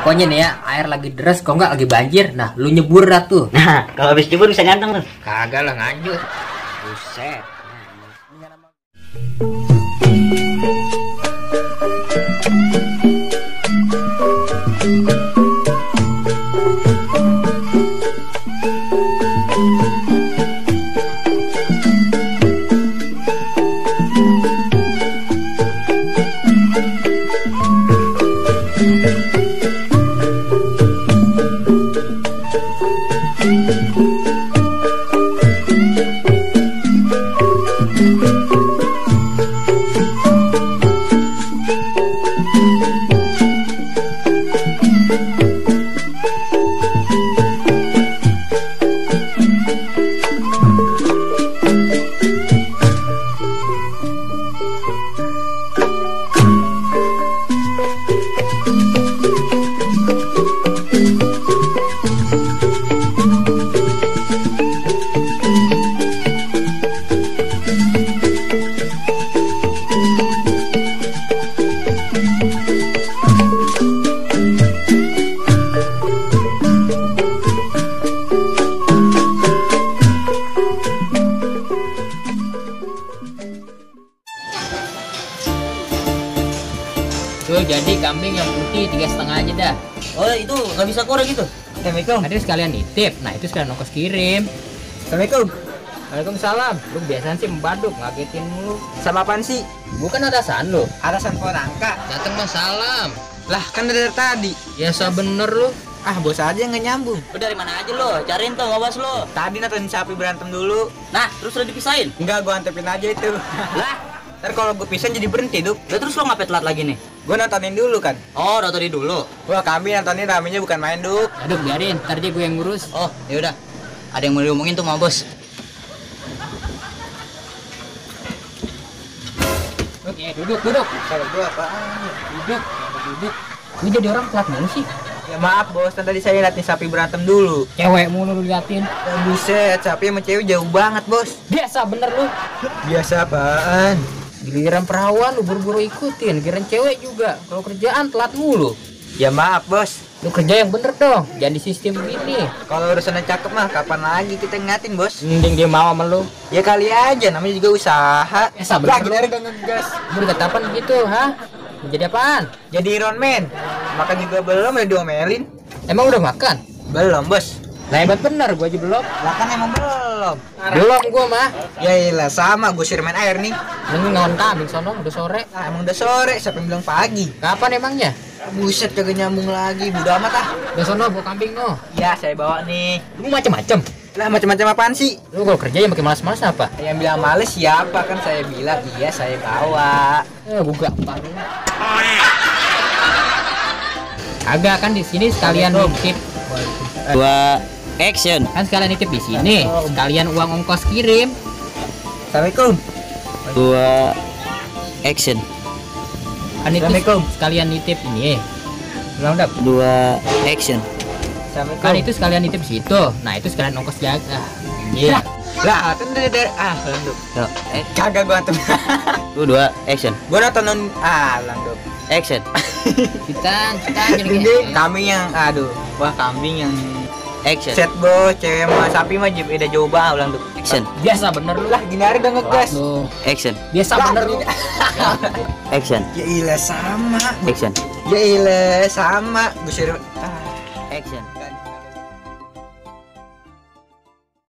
Pokoknya nih ya, air lagi deras, kok nggak lagi banjir. Nah, lu nyebur dah tuh. Nah, kalau habis nyebur bisa nyanteng tuh. Kagak lah, nganjur. Buset. Tuh, jadi kambing yang putih 3,5 aja dah. Oh, itu nggak bisa kurang gitu. Assalamualaikum. Tadi sekalian nitip. Nah, itu sekalian ongkos kirim. Assalamualaikum. Waalaikumsalam. Lu biasanya sih membaduk, ngagetin mulu. Sama apaan sih? Bukan atasan lu. Alasan porangka. Datang mah salam. Lah, kan dari tadi. Biasa bener lu. Ah, bos aja nggak nyambung. Lu dari mana aja lo? Cariin tuh ngawas lo. Tadi nonton sapi berantem dulu. Nah, terus lo dipisahin? Enggak, gua antepin aja itu. Lah, Ntar kalau gua pisahin jadi berhenti, Duk. lah terus lo ngapain telat lagi nih? Gua nontonin dulu kan. Oh, udah tadi dulu. Wah, kami nontonin ramenya bukan main, Duk. Aduh, biarin. Ntar dia gue yang ngurus. Oh, ya udah. Ada yang mau diomongin tuh sama bos. Duduk, duduk. Kalau gua apaan? Duduk. Duduk. Lu jadi orang telat mulu sih. Ya maaf, Bos. Tadi saya liatin sapi berantem dulu. Cewek mulu lu liatin. Ya, buset, sapi sama cewek jauh banget, Bos. Biasa bener lu. Biasa apaan? Giliran perawan lu buru-buru ikutin. Giliran cewek juga. Kalau kerjaan telat mulu. Ya maaf, Bos. Lu kerja yang bener dong. Jangan di sistem begini. Kalau urusannya cakep mah kapan lagi kita ngatin, Bos? Mending dia mau sama lu. Ya kali aja, namanya juga usaha. Biasa Lah, bener. gila udah ngegas. Lu udah kapan gitu, ha? Jadi apaan? Jadi Iron Man. Makan juga belum, udah diomelin. Emang udah makan? Belum, Bos. Lah hebat bener, gua aja belum. Lah kan emang belum. Belum gua mah. Ya iyalah, sama gue sirmen air nih. Lu ngawon kambing sono, udah sore. Nah, emang udah sore, siapa yang bilang pagi? Kapan emangnya? Buset, kagak nyambung lagi. Bodo amat ah. Udah sono bawa kambing no. Ya, saya bawa nih. Lu macem-macem. Lah, macam-macam apaan sih? Lu kalau kerja yang pakai malas-malas apa? Yang bilang males siapa? Kan saya bilang, iya saya bawa. Gua gampang. Agak kan di sini sekalian nitip. Dua, action. Kan sekalian nitip di sini, sekalian uang ongkos kirim. Assalamualaikum. Dua, action. Kan itu Assalamualaikum. sekalian nitip ini. Ulang dap. Dua, action. Assalamualaikum. Kan itu sekalian nitip situ. Nah, itu sekalian ongkos jaga. Iya. Lah, kan dari landuk. Yo, Kagak gua antum. dua, action. Gua nonton landuk. Action. Kita jadi Ini kambing yang wah kambing yang Action. set bos, cewek sama sapi mah beda jauh banget landuk. Action. biasa bener lu. Lah, gini hari udah ngegas. Lu. Action. Biasa Lah, bener lu. Action. Ya ilah sama. Action. Ya ilah sama. Gue Action. kan.